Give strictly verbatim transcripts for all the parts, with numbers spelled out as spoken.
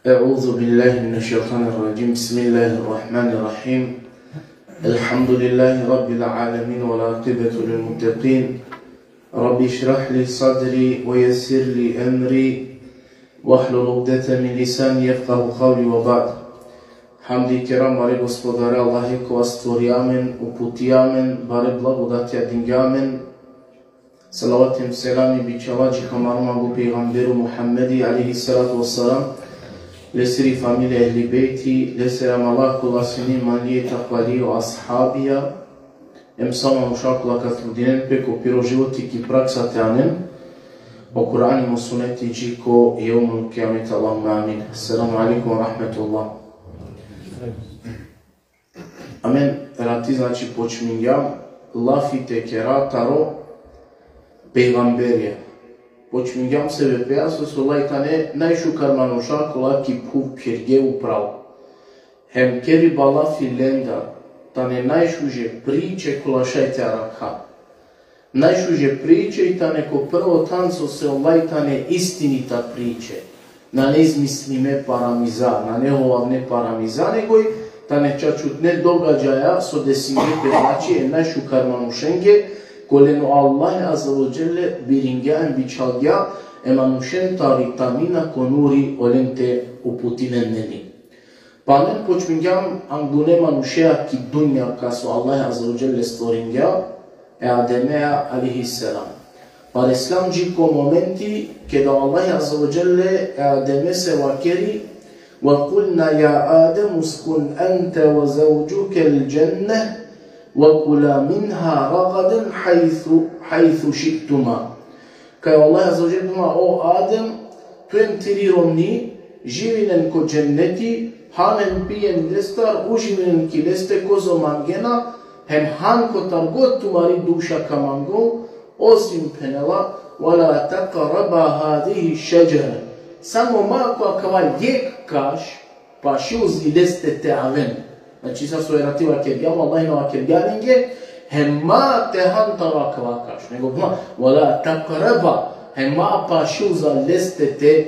أعوذ بالله من الشيطان الرجيم. بسم الله الرحمن الرحيم. الحمد لله رب العالمين والعاقبة للمتقين. رب اشرح لي صدري ويسر لي أمري واحلل عقدة من لساني يفقه قولي وبعد. Hamdi i kera mare Gospodare Allahe kova stvorija amen, uputija amen, bare blagodatija dingja amen. Salavati hem selami bičhava dži ko amaro mango pejgamberi Muhammedi alejhi salatu ve selam, lesiri familija, ehli bejti, lesere amala kola sine imanlije, takvalije, o ashabija, hem sa manuša kola ka trudinen pe ko piro životi ki praksa te anen o Kur'ani hem o suneti dži ko jevmul kijamet. Allahumme amin. Esselamu alejkum ve rahmetullah. Amen rati, znači, počmingjam lafi te kera taro pejgamberija. Počmingjam sebepeja so, so olaj tane najšukar manuša kola ki phuv phirge upravo. Hem keriba lafi lendar tane najšuže priče kola šaj te arakha. Najšuže priče i tane ko prvo than so se olaj tane istinita priče. Nane izmislime paramiza, nane hovavne paramiza, nego i tane čačutne događaja so desinge pe, znači, e najšukar manušenge, kolen o Allah azze ve dželle biringja hem bičhalgja e manušen tari tamnina ko nuri, olen te uputinen neni. Pa amen počmingjam angune manušeja ki dunja, kas o Allah azze ve dželle stvoringja, e Ademea alejhi selam. Pa reslam dži ko momenti keda o Allah azze ve dželle e Ademese vakeri: وقلنا يا آدم اسكن أنت وزوجك الجنة وكلا منها رغدا حيث حيث شئتما. Kaj o Allah azze ve dželle: O Adem, tu hem tiri romni živinen ko dženneti, han hem pijen lestar, uživinen ki leste kozo mangena, hem han kotar god tumari duša ka mangol, osim, phenela, ولا تقربا هذه الشجرة. Samo ma ko akava jekh kaš paši uzi leste te aven. Znači, sa so erati vakergjam, o Allah na vakergja lenge, hem ma te han taro akava kaš. Nego ma, ولا تقربا, hem ma paši uza leste te,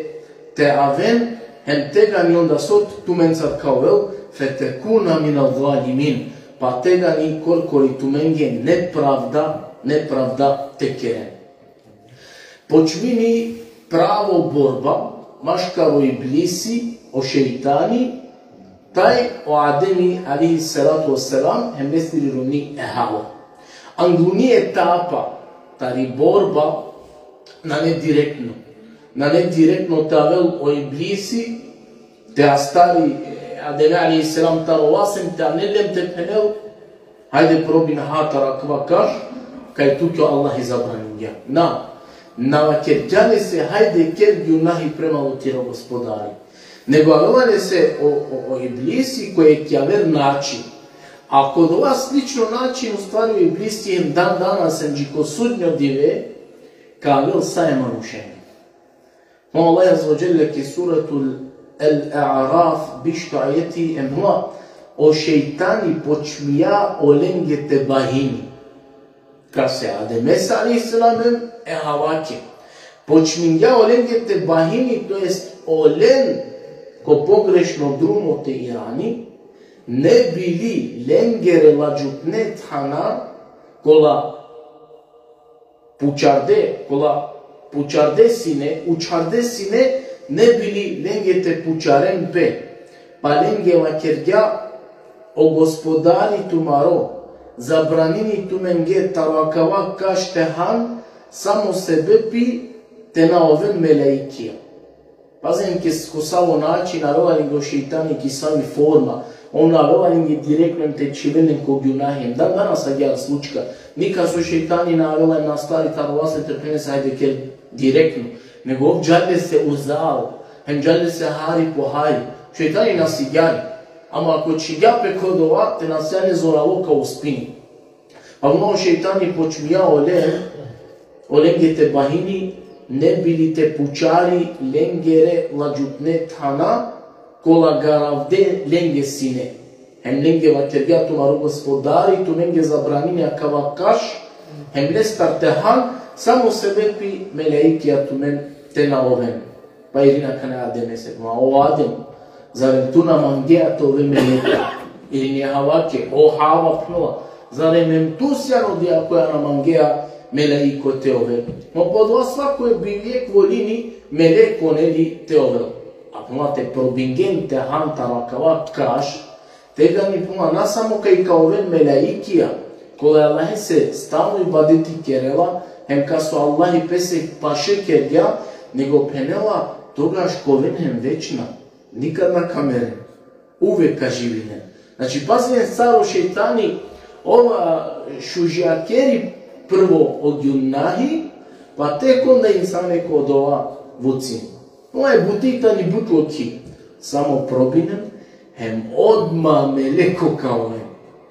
te aven, hem tegani onda so tumencar ka ovel, فتكونا من الظالمين. Pa tegani korkori tumenge nepravda, nepravda te keren. Počmini pravo borba maškaro Iblisi, o šejtani, taj o Ademi alejhi salatu ve selam, hem lesiri romni e Hava. Anguni etapa tari borba nane direktno. Nane direktno te avel o Iblisi, te astari, e, Ademe alejhi selam taro vas hem te anel le hem te phenel: Hajde, probin, ha taro akava kaš, kaj tuke o Allah i zabraningja. Na, na vakergja lese: Hajde, ker gjunahi prema o tiro Gospodari. Nego avela lese o, o, o Iblisi ko jekh javer način. A ko dova slično način, u stvari, o Iblisi hem dan danas, hem dži ko sudnjo dive, ka avel sa e manušenge. Ma o Allah azze ve dželle ki suretul El-A'raf, bišto ajeti, em hova: O šejtani počmija olenge te bahini. Kase? Ademese alejhi selam hem e Havake. Počmingja olenge te bahini, to jest olen ko pogrešno drumo te irani, ne bi li lengere ladžutne thana kola pučarde, kola pučarde sine, učharde sine, ne bi li lenge te pučaren pe. Pa lenge vakergja: O Gospodari tumaro zabranini tumenge taro akava kaš te han, samo sebepi te na oven melaikija. Pazen ki s-, ko savo način avela lenge o šejtani, ki savi forma. On na avela lenge direktno te čhivel len ko gjunahi. Dan danas agjaar slučka. Nikas o šejtani na avela, na astari taro vas te phenel lese: Hajde, ker direktno. Nego ov džal lese uzal, hem džal lese hari po hari. Šejtani na sigja le. Ama ako čhigja pe ko dova, te na sijan le zoralo ka uspini. Ama o šejtani počmija olen, olenge te bahini, ne bi li te pučari lengere ladžutne thana kola garavde lenge sine. Hem lenge vakergja: Tumaro Gospodari tumenge zabranini akava kaš, hem lestar te han, samo sebepi melaikija tumen te na oven. Pa irina akana e Ademese, ma o Adem, Zarem tu na mangea te ove meleko? Ili e Havake: O Hava, phenela, zarem hem tu sijan odija koja na mangea melaiko te ove? No, pa odova svako jekh volini meleko, neli, te ovel. A phenela, te probingen te han taro akava kaš, tegani, phenela, na samo kaj ka oven melaikija, kola e Allahese stalno ibadeti kerela, hem kas o Allahi pese paše kergja, nego, phenela, togaš ka oven hem večna. Nikad na ka meren. Uvek ka živinen. Znači, pazinen sar o šejtani, ov šužakeri prvo o gunahi, pa tek onda insane ko odova vucini. Ova e buti tani but lokhi. Samo probinen, hem odma meleko ka oven.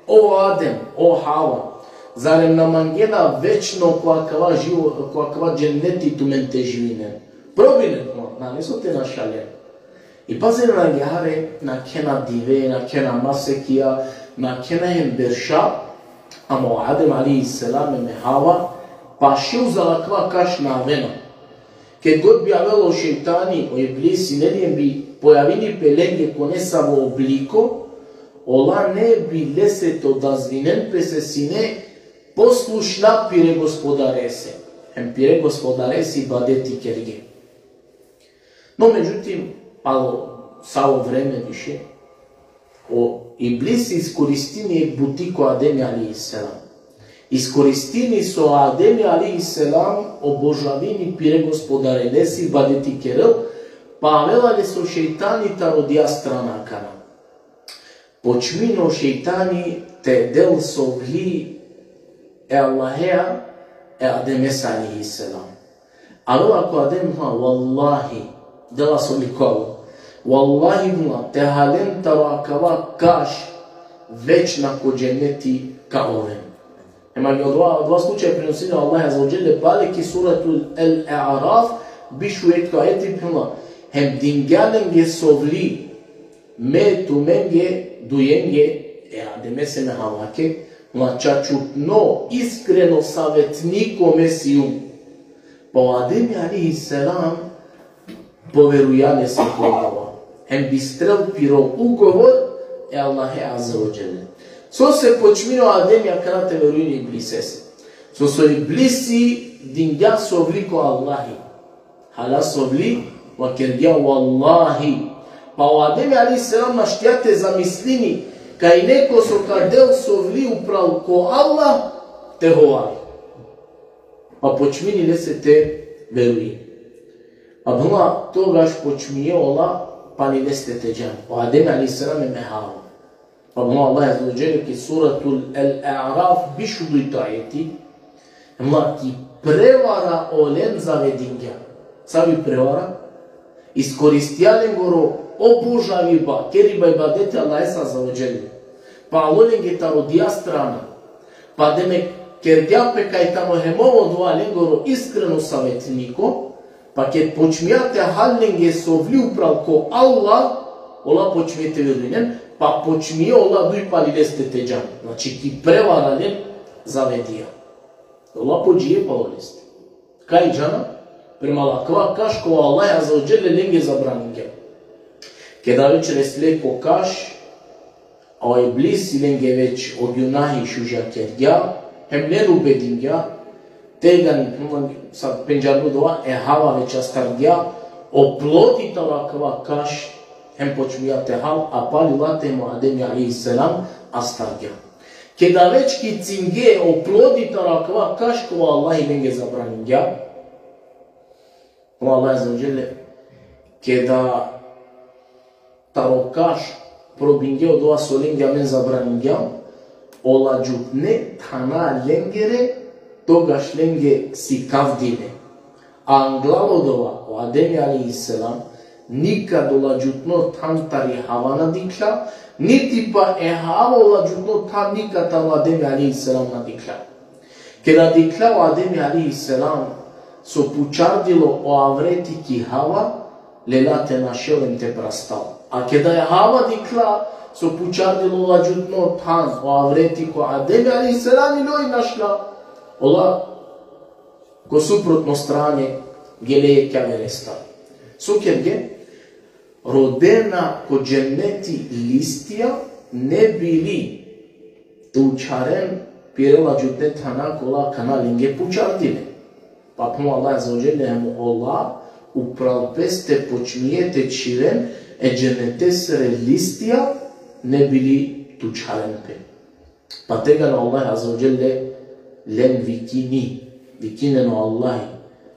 O Adem, o Hava, zarem na mangena večno ko akava živo-, ko akava dženneti tumen te živinen? Probinen, o, nane so te našalen. I pazinen, agjaar nakhena dive, nakhena masekija, nakhena hem berša, ama o Adem alejhi selam hem e Hava paše uzal akava kaš na avena. Ked god bi avela o šejtani, o iblisi, neli, hem bi pojavini pe lenge ko nesavo obliko, ola ne bi lese te odazvinen pe, sine poslušna pire Gospodarese. Hem pire Gospodarese ibadeti kerge. No, međutim, palo savo vreme više, o iblisi iskoristini jekh buti ko Ademi alejhi selam. Iskoristini so Ademi alejhi selam obožavini pire Gospodarese ibadeti kerel, pa avela lese o šejtani taro odija strana akana. Počmini o šejtani te del sovli e Allahea e Ademese alejhi selam. Avela ko Adem, phenela: Vallahi, dela sovli ko Allah. Vallahi, phenela, te halen taro akava kaš, večna ko dženneti ka oven. Hem odova, odova slučaj prenosini o Allah azze ve dželle pale ki suratul El-A'raf, biš u jekhto ajeti, phenela: Hem dingja lenge sovli, me tumenge dujenge, e Ademese hem e Havake, phenela, čačutno, iskreno savetniko me sijum. Pa o Ademi alejhi selam poveruja lese ko Allah. Hem bistrel piro ugovor e Allahe azze ve dželle. Sose počmini o Ademi akana te verujini e iblisese? Sose o iblisi dingja sovli ko Allahi. Hala sovli, vakergja: Vallahi. Pa o Ademi alejhi selam našti te zamislini kaj neko so ka del sovli upral ko Allah te hovavi. Pa počmini lese te verujini. Pa, phenela, togaš počmije ola pali leste te džan. O Ademi alejhi selam hem e Hava. Pa, phenela, Allah azze ve dželle ki suratul El-A'raf, biš u dujto ajeti, phenela, ki prevara olen zavedingja. Savi prevara? Iskoristija lengoro obožaviba, keriba ibadeti Allahese azze ve dželle. Palo lenge taro odija strana. Pa demek kergja pe kaj tano hem ov odova lengoro iskreno savetniko, pa ked počmija te hal lenge sovli upral ko Allah, ola počmije te verujnen, pa počmije ola duj pali leste te džan. Znači, ki prevara len zavedija. Ola podžije palo leste. Kaj džana? Prema akava kaš kova o Allah azze ve dželle lenge zabraningja. Keda već resle ko kaš, a o iblisi lenge već o gunahi šužakergja, hem len ubedingja, tegani, sa pendžardo dova, e Hava već astargja o plodi taro akava kaš, hem počmija te hal, a pali late hem o Ademi alejhi selam astargja. Keda već kicinge o plodi taro akava kaš kova o Allah lenge zabraningja, o Allah azze ve dželle, keda taro kaš probinge odova so lenge amen zabraningja, ola džutne thana lengere togaš lenge sikavdile. A anglal odova, o Ademi alejhi selam nikad ola džutno than tari Hava na dikhlja, niti pa e Hava ola džutno than nikad taro Ademi alejhi selam na dikhlja. Keda dikhlja o Ademi alejhi selam so pučardilo o avreti ki Hava, lela te našel hem te prastal. A keda e Hava dikhlja so pučardilo ola džutno than o avreti ko Ademi alejhi selam, i loj našla, ola ko suprotno strane gele jekh averestar. So kerge? rodena ko dženneti listija, ne bi li te učharen pire ladžutne thana kola akana lenge pučardile. Pa phenela o Allah Azze ve Dželle hem ola upral peste počmije te čhiven e džennetesere listija, ne bi li te učharen pe. Pa tegani o Allah Azze ve Dželle len vikini, vikinen o Allahi,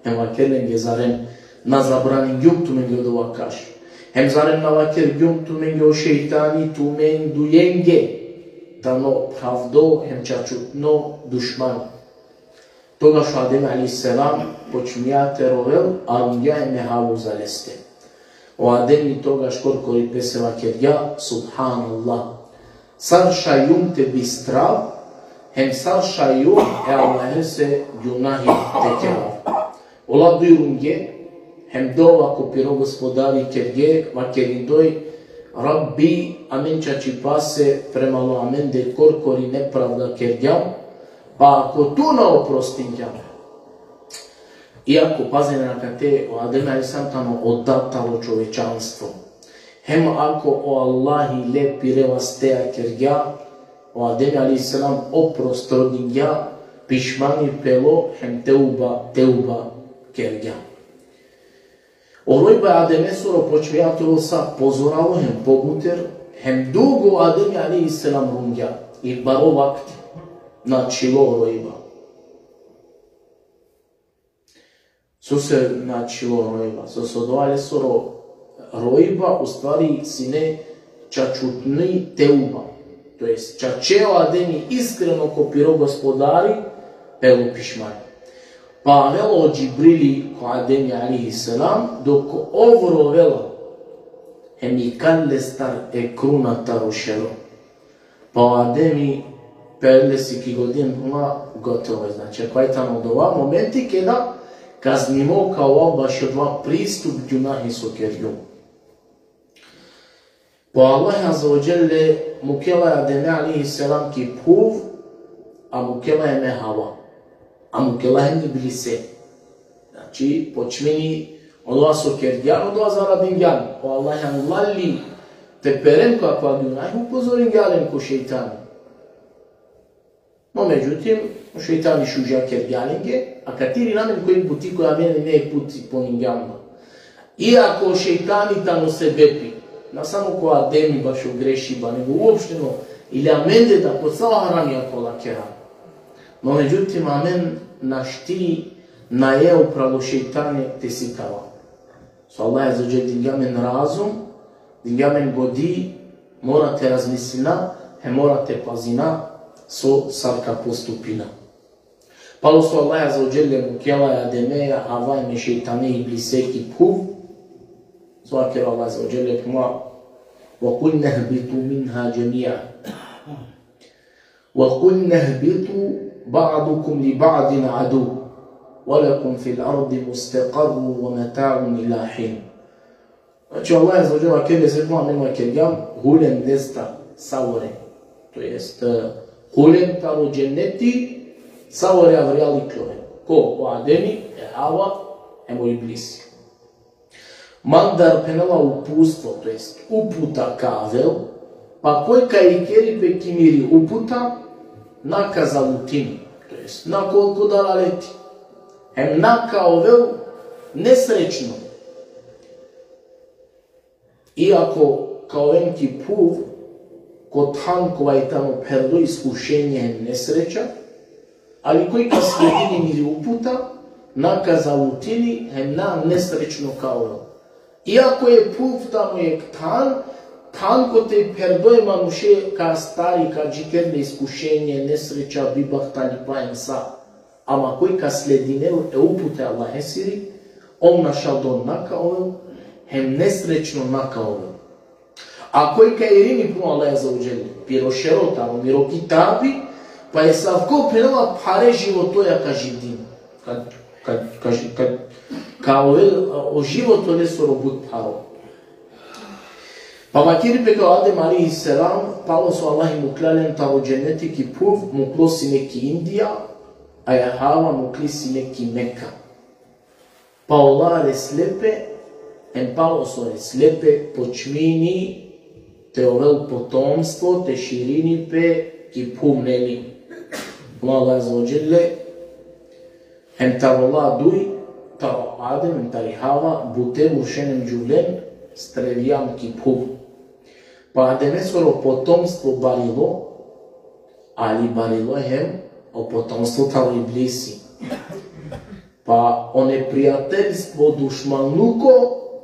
hem vakerel lenge: Zaren na zabraningjum tumenge odova kaš? Hem zaren na vakergjum tumenge o šejtani tumendujenge tano phravdo hem čačutno dušman? Togaš o Ademi alejhi selam počmija te rovel, a rungja hem e Hava uza leste. O Ademi togaš korkori pese vakergja: Subhanallah. Sar šajum te bistrav, hem sar šajum e Allahese gjunahi te kerav. Ola duj runge, hem dova ko piro Gospodari kerge, vakerindoj: Rabbi, amen čačipase premalo amende korkori nepravda kergjam, pa ako tu na oprostingjan. Iako, pazinen akate, o Adem alejhi selam tano o dad taro čovečanstvo. Hem ako o Allahi le pire vastea kergja, o Adem alejhi selam oprost rodingja, pišmani pelo, hem teuba, teuba kergja. O rojba e Ademesoro počmija te ovel sa pozoralo hem pobuter, hem dugo o Adem alejhi selam rungja, i baro vakti na ačhilo o rojba. Sose na ačhilo o rojba? Sose odova lesoro rojba, u stvari, sine čačutni teuba. To jest, čače o Ademi iskreno ko piro Gospodari, pelo pišmani. Pa avela o Džibrili ko Ademi alejhi selam, dok ov rovela, hem ikal lestar e kruna taro šero. Pa o Ademi perel lesi ki godi, ma gotovo, znači, akava tano odova momenti keda kaznimo ka ovav bašo odova pristup gjunahi so kergjum. Pa o Allah Azze ve Dželle mukela e Ademe alejhi selam ki phuv, a mukela hem e Hava, a mukela hem e Iblise. Znači, počmini odova so kergjan, odova zaradingjan. O Allah anglal li te peren ko akava gjunahi, upozoringja len ko šejtani. No, međutim, o šejtani šuža, kergja lenge, a akate irina amen ko jekh buti koj amen ne jekh puti pomingjam. Iako o šejtani tano sebepi, na samo ko Ademi bašo grešiba, nego uopšteno, ili amende da ko sa o haramija kola kera. No, međutim, amen našti nae upral o šejtane te sikava. So Allah Azze ve Dželle dingja amen razum, dingja amen godi, mora te razmislina, hem mora te pazina so sar ka postupina. Palo so Allah Azze ve Dželle mukela e Ademe, e Hava, hem e šejtane, e Iblise ki phuv, so vakerel o Allah Azze ve Dželle, phenela: وقلنا اهبطوا منها جميعا. وقلنا اهبطوا بعضكم لبعض عدو ولكم في الأرض مستقر ومتاع إلى حين. Znači, Allah Azze ve Dželle vakerel lese: Amen vakergjam, hulen lestar savore. To jest, e, hulen taro dženeti savore avrijal ikloven. Ko? O Ademi, e Hava, hem o Iblisi. Mandar, phenela, uputstvo, to jest uputa ka avel, pa koj ka ikeri pe ki miri uputa, na ka zalutini, to jest na ka ovel ko dalaleti, hem na ka ovel nesrećno. Iako ka oven ki phuv, ko than kova i tano pherdo iskušenje hem nesreća, ali koj ka sledini miri uputa, na ka zalutini hem na nesrećno ka ovel. Iako e phuv tano jekh than, than kote pherdo e manuše ka astari, ka džikeri le iskušenje, nesreća, bibahtalipa hem sa. Ama koj ka sledinel e uputa e Allahesiri, ov našaldon na ka ovel, hem nesrećno na ka ovel. A koj ka irini, phenela o Allah Azze ve Dželle, piro šero taro miro kitabi, pa esavko, phenela, phare životoja ka živdini. Ka, ka, ka, ka, ka ovel, o životo lesoro but pharo. Pa vakeri pe kaj o Adem alejhi selam, palo so Allah mukla len taro dženeti ki phuv, muklo sine ki Indija, a e Hava mukli sine ki Meka. Pa ola resle pe, Hem palo so resle pe, počmini te ovel potomstvo, te širini pe ki phuv, neli. Allah Azze ve Dželle, hem taro ola duj, taro Adem, hem tari Hava, bute muršen hem džuvlen strevjam ki phuv. Pa Ademesoro potomstvo barilo, ali barilo hem o potomstvo taro Iblisi. Pa o neprijateljstvo, dušmanluko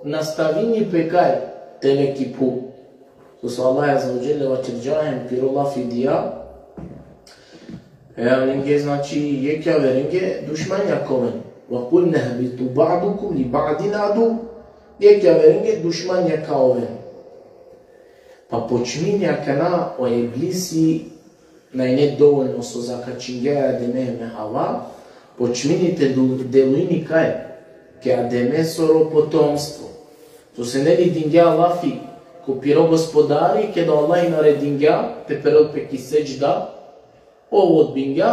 nastavini pe kaj te ine ki phuv. So, so Allah Azze ve Dželle vaćerđa hem piro lafi dija, e, lenge, znači, jekh javerenge dušmanja ka oven. Ve kulne ihbitu ba'dukum li ba'din adu, jekh javerenge dušmanja ka oven. Pa počmini akana o Iblisi, na ine dovoljno so zakačingja e Ademe hem e Hava, počmini te du-, delujini kaj? Ke Ademesoro potomstvo. Sose, neli, dingja lafi ko piro Gospodari, keda o Allah naredingja te perel pe ki sedžda, ov odbingja,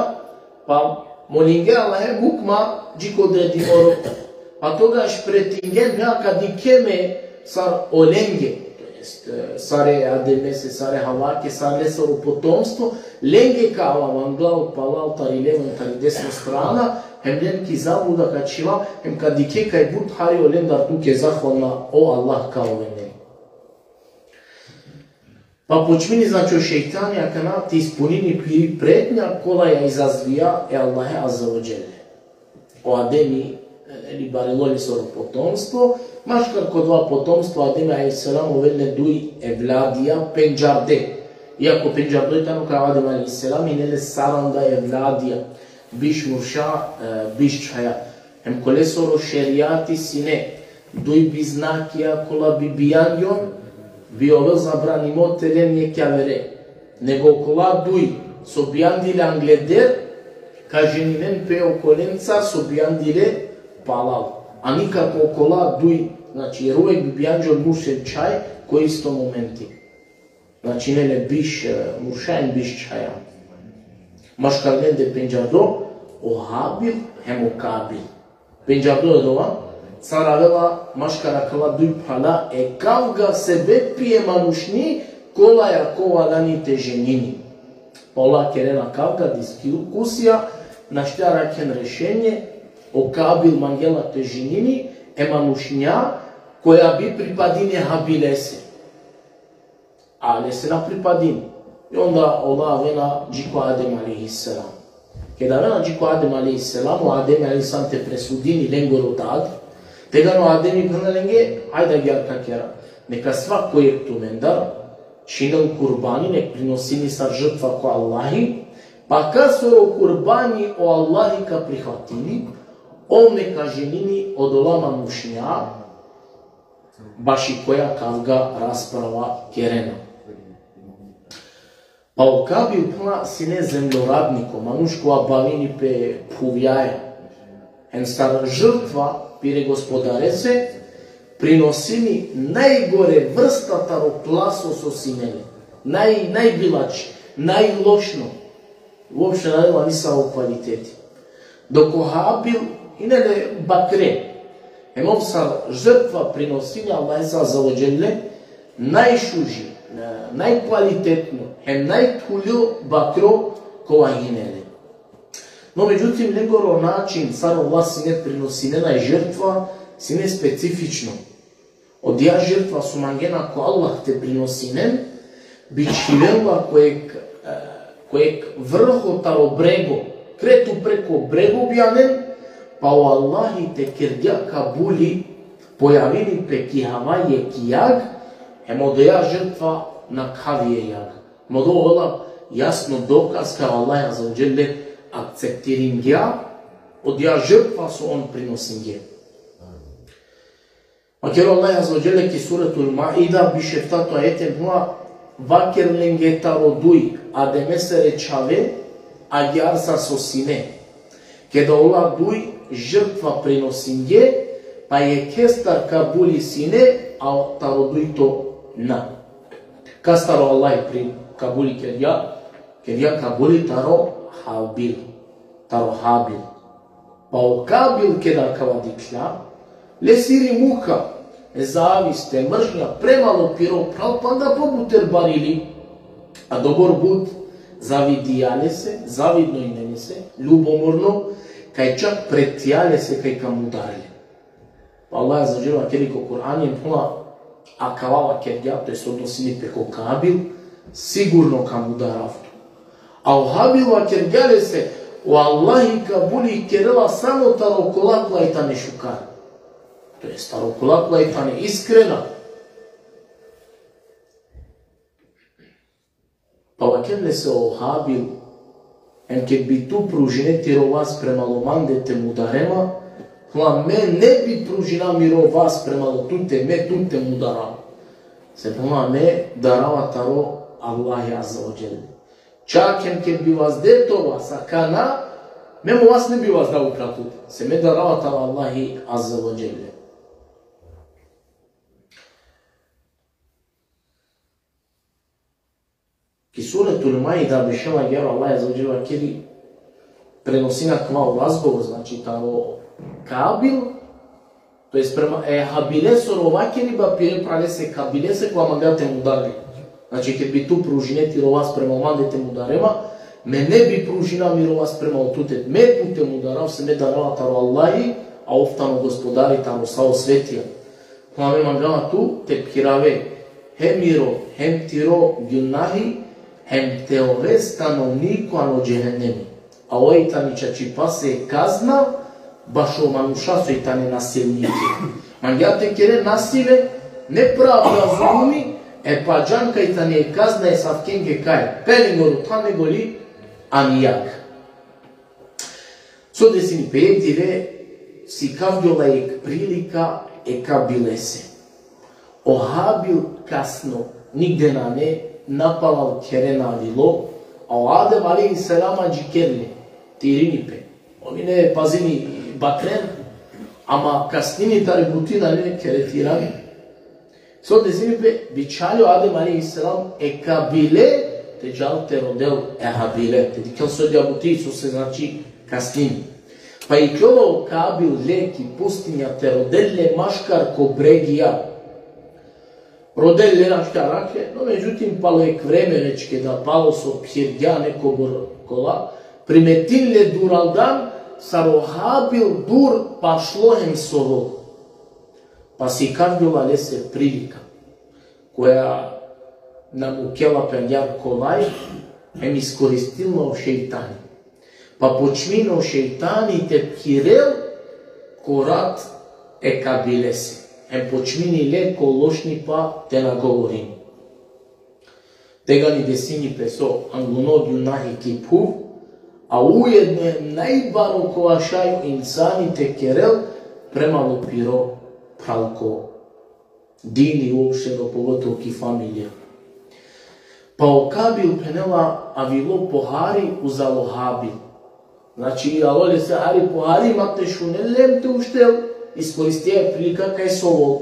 pa molingja e Allahe bukma dži ko odredimo roko. Pa togaš pretingja, ja, ka dikhe me sar olenge, to jest, e, sar e Ademese, sar e Havake, sar lesoro potomstvo, lenge ka ava anglal, palal, tari levo, tari desno strana, hem len ki zabluda ka čhiva, hem ka dikhe kaj but hari olendar tuke zahvalna, o Allah ka oven len. Pa počmini, znači, o šejtani akana te ispunini piri pretnja kolaja izazvija e Allahe Azze ve Dželle. O Ademi, e, ili barilo lesoro potomstvo, maškar ko dova potomstvo Ademi alejhi selam ovel len duj evladija pendžarde. Iako pendžardo i tano kaj Adem alejhi selam ine le saranda evladija, biš murša, e, biš čhaja. Hem ko lesoro šerijati sine, duj biznakija kola bi bijandjon, bi ovel zabranimo te len jekh javere. Nego kola duj so bijandile angleder, ka ženinen pe okolenca so bijandile palal. A nikako kola duj, znači, jer uvek bi bijandžol murš hem čhaj ko isto momenti. Znači, ine le biš, e, murša hem biš čhaja. Maškar lende pendžardo, o Habil hem o Kabil. Pendžardo odova, sar avela maškar akala duj phrala, e kavga sebepi e manušni, kolaja ka valjani te ženini. Pa ola kerena kavga, diskusija, našti arakhen rešenje, o Kabil mangela te ženini e manušnja koja bi pripadini e Habilese. A lese na pripadini. I onda ola avena dži ko Adem alejhi selam. Keda avena dži ko Adem alejhi selam, o Adem alejhi selam te presudini lengoro dad, tegani o Ademi phenela lenge, hajde agjaar ka kera. Neka svako jekh tumendar čhinel kurbani, nek prinosini sar žrtva ko Allahi, pa kasoro kurbani o Allahi ka prihvatini, ov neka ženini odola manušnja, baši koja kavga rasprava kerena. Pa o Kabil, phenela, sine zemljoradniko, manuš kova bavini pe phuvjaja. Hem sar žrtva pire Gospodarese prinosini najgore vrsta taro plaso so sine le. Naj-, najbilači, najlošno. Uopšte na dela nisavo kvaliteti. Dok o Habil ine le bakre. Hem ov sar žrtva prinosini Allahese Azze ve Dželle najšuži, e, najkvalitetno, hem najthuljo bakro kova ine le. No, međutim, lengoro način sar ola sine prinosinena i žrtva, sine specifično. Odija žrtva so mangena ko Allah te prinosinen, bičhiven la ko jekh, e, ko jekh vrho taro brego, kret upre ko brego bijanen, pa o Allahi te kergja kabuli, pojavini pe ki hava jekh jag, hem odija žrtva na khavi e jag. Mo do ola jasno dokaz kaj o Allah Azze ve Dželle akceptiringja odija žrtva so on prinosingje. Vakeri o Allah Azze ve Dželle ki Suretul Maida, biš eftato ajeti, phenela, vaker lenge taro duj Ademesere čhave, agjaar sar so sine. Keda ola duj žrtva prinosingje, pa jekhestar kabuli sine, a taro dujto na. Kastar o Allah pri-, kabuli kergja? Kergja kabuli taro Habil, taro Habil. Pa o Kabil keda akava dikhlja, lese iri muka, zavist, e mržnja prema lo piro phral, pa anda pobuter barili. A dobor but zavidija lese, zavidno ine lese, ljubomorno, kaj čak pretija lese kaj ka mudari le. Pa Allah azze ve dželle vakeri ko Kur'ani, em puna akava vakergja, to jest odnosini pe ko Kabil, sigurno ka mudarav tu. A o Habil vakergja lese, o Allahi kabuli kerela samo taro kola kola i tane šukar. To jest taro kola kola i tane iskrena. Pa vakerel lese o Habil, em ked bi tu pružine tiro vas prema lo mande te mudare ma, puna me ne bi pružina miro vas prema lo tute, me tute mudarav. Se puna me darava taro Allahi azze ve dželle. Čak em ked bi vazde to vas akana, me mo vas ne bi vazda upra tute. Se me darava taro Allahi azze ve dželle. Ki Suretul Maida bešela agjaar, Allah azze ve dželle vakeri, prenosini akava o razgovor, znači, taro Kabil, to jest prema e Habilesoro vakeriba pire phralese Kabilese, kova mangela te mudari le. Znači, ked bi tu pružine tiro vas prema mande te mudare ma, me ne bi pružina miro vas prema tute, me tute mudarav, se me darava taro Allahi, a ov tano gospodari taro sa o svetija. Kova me mangava tu te phirave hem miro, hem tiro gunahi, hem te ove stanovniko ano džehennemi. A oj tani čačipase kazna bašo manuša soj tane nasilnike. Mangea te kere nasilje, nepravda, zulumi, e pa džan kaj tani kazna e savkenge kaj, pe lengoro than nego li ani jag. So desini pe? Jekh dive sikavgjola jekh prilika e Kabilese. O Habil kasno, nigde nane, napalal kherena avilo, a o Adem alejhi selam adžikerle, te irini pe. Ov ine pazini batren, ama kasnini tari buti, nane khere te irani. So desini pe? Bičhali o Adem alejhi selam e Kabile te džal te rodel e Habile. Te dikhel so dija buti, so se, znači, kasnini. Pa ikljola o Kabil le ki pustinja te rodel le maškar ko bregija. Rodel le našti arakhle, no međutim, palo jekh vreme već, keda palo so phirgja nekobor kola, primetini le duraldan sar o Habil dur pašlo hem sovol. Pa sikavgjola lese prilika, koja na mukela pe agjaar kolaj, hem iskoristinela o šejtani. Pa počmini o šejtani te phirel ko rat e Kabilese. Hem počmini le ko lošnipa te nagovorini. Tegani desini pe so angluno gunahi ki phuv, a ujedno hem najbaro kova šaj insani te kerel prema lo piro phralko dini uopšteno, pogotovo ki familija. Pa o Kabil phenela avilo pohari uzalo Habil. Znači, alo lese hari pohari, ma te šunel le hem te uštel, iskoristija e prilika kaj sovol.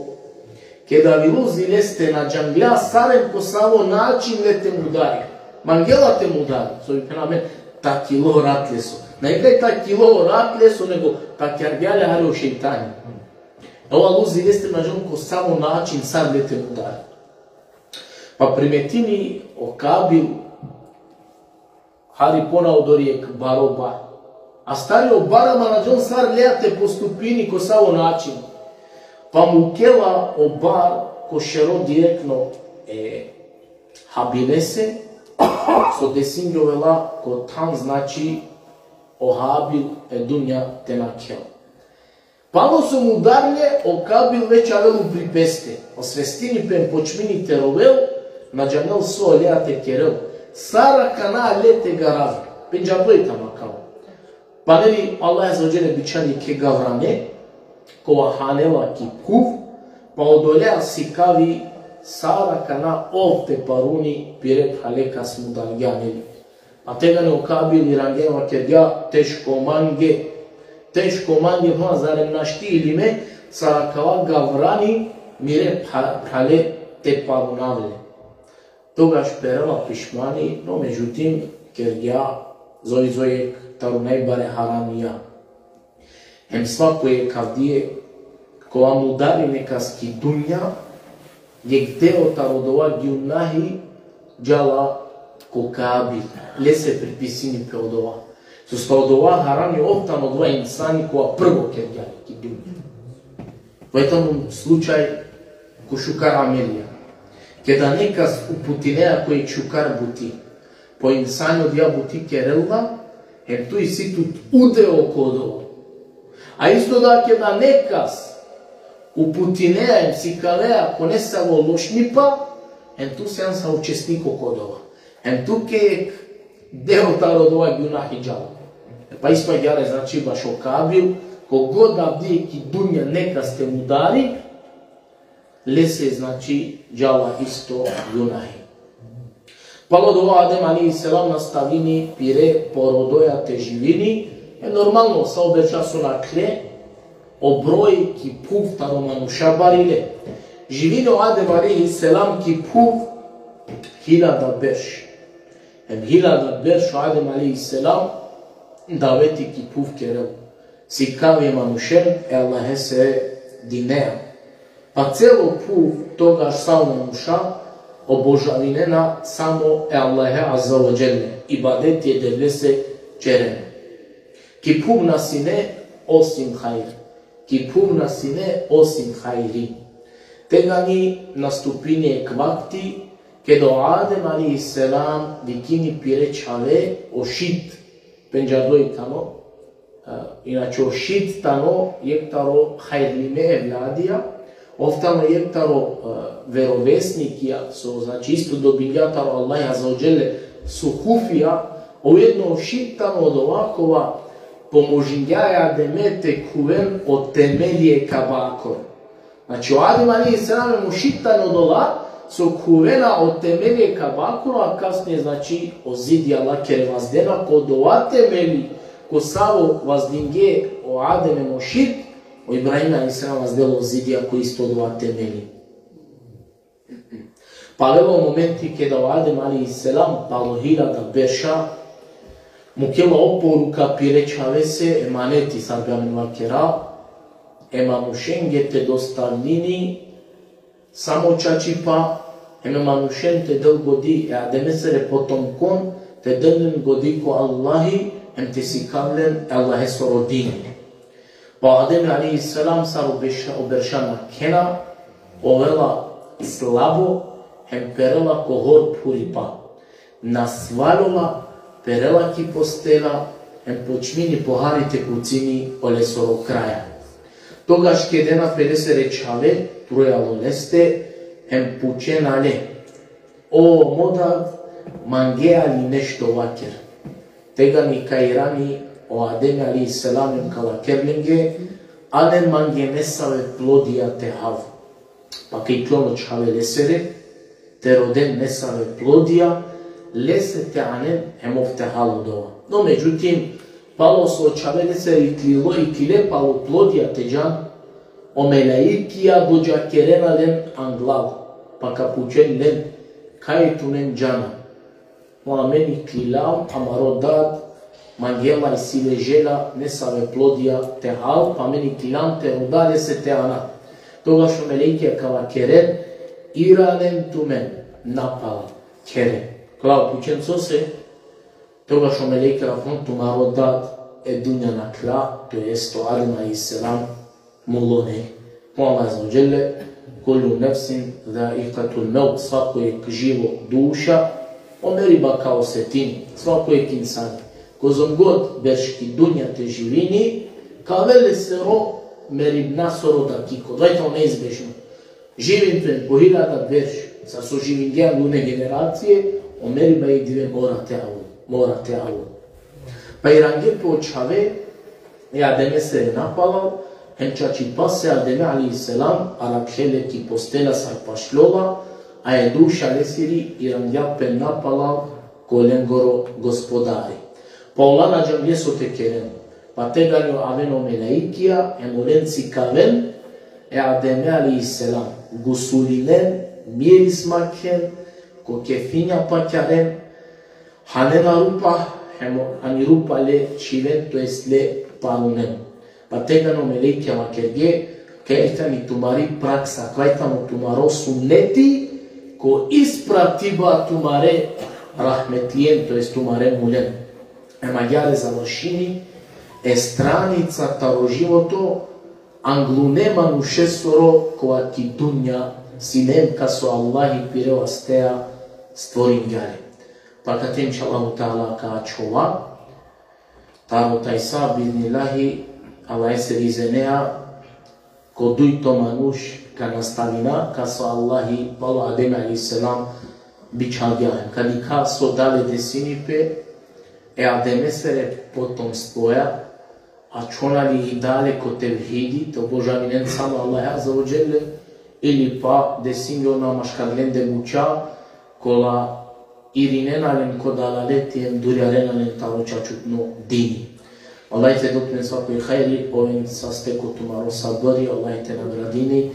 Keda avilo uzi leste, na džanglja sar hem ko savo način le te mudari. Mangela te mudari, so bi phena amen, takilo rat leso. Na i kaj takilo rat leso, nego takjargja le hari o šejtani. Ov alo uzi leste, na džanel ko savo način sar le te mudari. Pa primetini o Kabil hari pona odori jekh baro bar. Astari o bar, ama na džanel sar lea te postupini, ko savo način. Pa mukela o bar ko šero direktno e Habilese, so desingjovela ko than, znači, o Habil e dunja te nakhel. Palo so mudarle, o Kabil već avel upri peste, osvestini pe, počmini te rovel, na džanel so lea te kerel, sar akana le te garavel. Pendžardo i tano akava. Pa neli, Allah azze ve dželle bičhali jekhe gavrane, kova hanela ki phuv, pa odolea sikavi sar akana ov te paruni pire phrale kas mudargja, neli. A tegani o Kabil irangja, vakergja: Teško mange, teško mange, ha, zarem našti ilime sar akava gavrani mire pha-, phrale te parunav le. Togaš perela pišmani, no međutim, kergja zoj zoj jekh taro najbare haramija. Hem svako jekh avdive Kova mudari nekas ki dunja, jekh deo taro dova gjunahi džala ko Kabil. Lese pripisini pe odova. Soske odova harami, ov tano odova insani kova prvo kergja le ki dunja. Ov tano slučaj ko šukar amelija. Keda nekas uputinea ko jekh šukar buti, pa o insani odija buti kerela, hem tu isi tut udeo ko odova. A isto da keda nekas uputinea hem sikalea ko nesavo lošnipa, hem tu sian saučesniko ko odova. Hem tuke jekh deo taro odova gjunahi džala. E pa isto agjaar, znači, bašo Kabil, kogod avdive ki dunja nekas te mudari, lese, znači, džala isto gjunahi. Palo dova Adem alejhi selam nastavini pire porodoja te živini, e normalno, sa o berša so nakhle, o broj ki phuv taro manuša barile. Živini o Adem alejhi selam ki phuv hiljada berš. Hem hiljada berš o Adem alejhi selam daveti ki phuv kerel. Sikavi e manušen e Allahese dinea. Pa celo phuv togaš sa o manuša obožavinena samo e Allahe azze ve dželle, ibadeti e Devlese čerena. Ki phuv na sine osim hajr. Ki phuv na sine osim hajri. Tegani nastupini jekh vakti, keda o Adem alejhi selam vikini pire čhave o Šit, pendžardo i tano, e, inače o Šit tano jekh taro hajrlime evladija, ov tano jekh taro, e, verovesnikija, so, znači, isto dobingja taro Allah azze ve dželle suhufija, a ujedno o Šit tano odova kova pomožingja e Ademe te khuven o temelje Kabakoro. Znači, o Adem alejhi selam hem o Šit tane odola so khuvena o temelje Kabakoro, a kasnije, znači, o zidija lakere vazdena ko dova temeli, ko savo vazdinge o Adem hem o Šit, o Ibrahim alejhi selam vazdela o zidija ko isto dova temeli. Pa avela o momenti keda o Adem alejhi selam palo hiljada berša mukela oporuka pire čhavese, emaneti sar bi amen vakera, e manušenge te dostavini samo čačipa, hem e manušen te del godi, e Ademesere potomkon te del len godi ko Allahi, hem te sikavel len e Allahesoro dini. Pa o Adem alejhi selam sar o berša, o berša nakhena, ovela slabo, hem perela ko hor phuripa. Nasvaljola, perela ki postela, hem počmini pohari te kucini olesoro kraja. Togaš kedena pe lesere čhave, trujal oleste, hem pučena le: O mo dad, mangea li nešto vaker? Tegani ka irani o Adem alejhi selam hem ka vaker lenge: Anen mange nesave plodija te hav. Pa ka iklon o čhave lesere, te roden nesave plodija, lese te anen hem ov te hal odova. No, međutim, palo so o čhave lesere iklilo, iklile palo plodija te džan, o melaikija dodžakerena len anglal, pa ka pučen len: Kaj tumen džana? O amen iklilam, amaro dad mangela, isi le želja nesave plodija te hal, pa amen iklilam te roda, lese te ana. Togaš o melaikija ka vakeren: Ira len tumen napalal, khere. Kala pučen sose? Togaš o melaikija vakeren: Tumaro dad e dunja nakhla, to jest o Adem alejhi selam, mulo le. O Allah azze ve dželle: Kullu nefsin zaikatul mevt, svako jekh živo duša o meriba ka osetini, svako jekh insani. Kozom god berš ki dunja te živini, ka avel lesoro meribnasoro dakiko. Dova tano neizbežno. Živin tumen po hiljada berš, sar so živingje angune generacije, o meriba jekh dive mora te avol, mora te avol. Pa irange pe o čhave e Ademesere napalal, hem čačipase Ademe alejhi selam arakhle le ki postela sar pašljola, a e duša lesiri irangja pe napalal ko lengoro Gospodari. Pa ola na džangle so te keren. Pa tegani aven o melaikija, hem olen sikaven e Ademe alejhi selam: Gusulinen, miris makhen, ko kefinja pakjaren, hanen a rupa, hem ani rupa le čhiven, to jest le parunen. Pa tegani o melaikija vakerge: Kajtani tumari praksa, kajtano tumaro sunneti, ko ispratiba tumare rahmetlijen, to jest tumare muljen. Em agjaar završini e stranica taro životo, anglune manušesoro, kova ki dunja sine, kaso Allahi pire vasteja stvoringja le. Pa kate inšallahu teala ka ačhova, taro tajsa, biiznillahi, Allahesere izinea, ko dujto manuš ka nastavina, kaso Allahi palo Adem alejhi selam bičhalgja len. Ka dikha so dale desini pe e Ademesere potomstvoja, ačhona li i dale ko tevhidi, te obožavinen samo Allah azze ve dželle, ili pa desingja ona maškar lende buća, kola irinena len ko dalaleti em durjarena len taro čačutno dini. Allah te dopinen svako hajri, oven saste ko tumaro sabri, Allah te nagradini,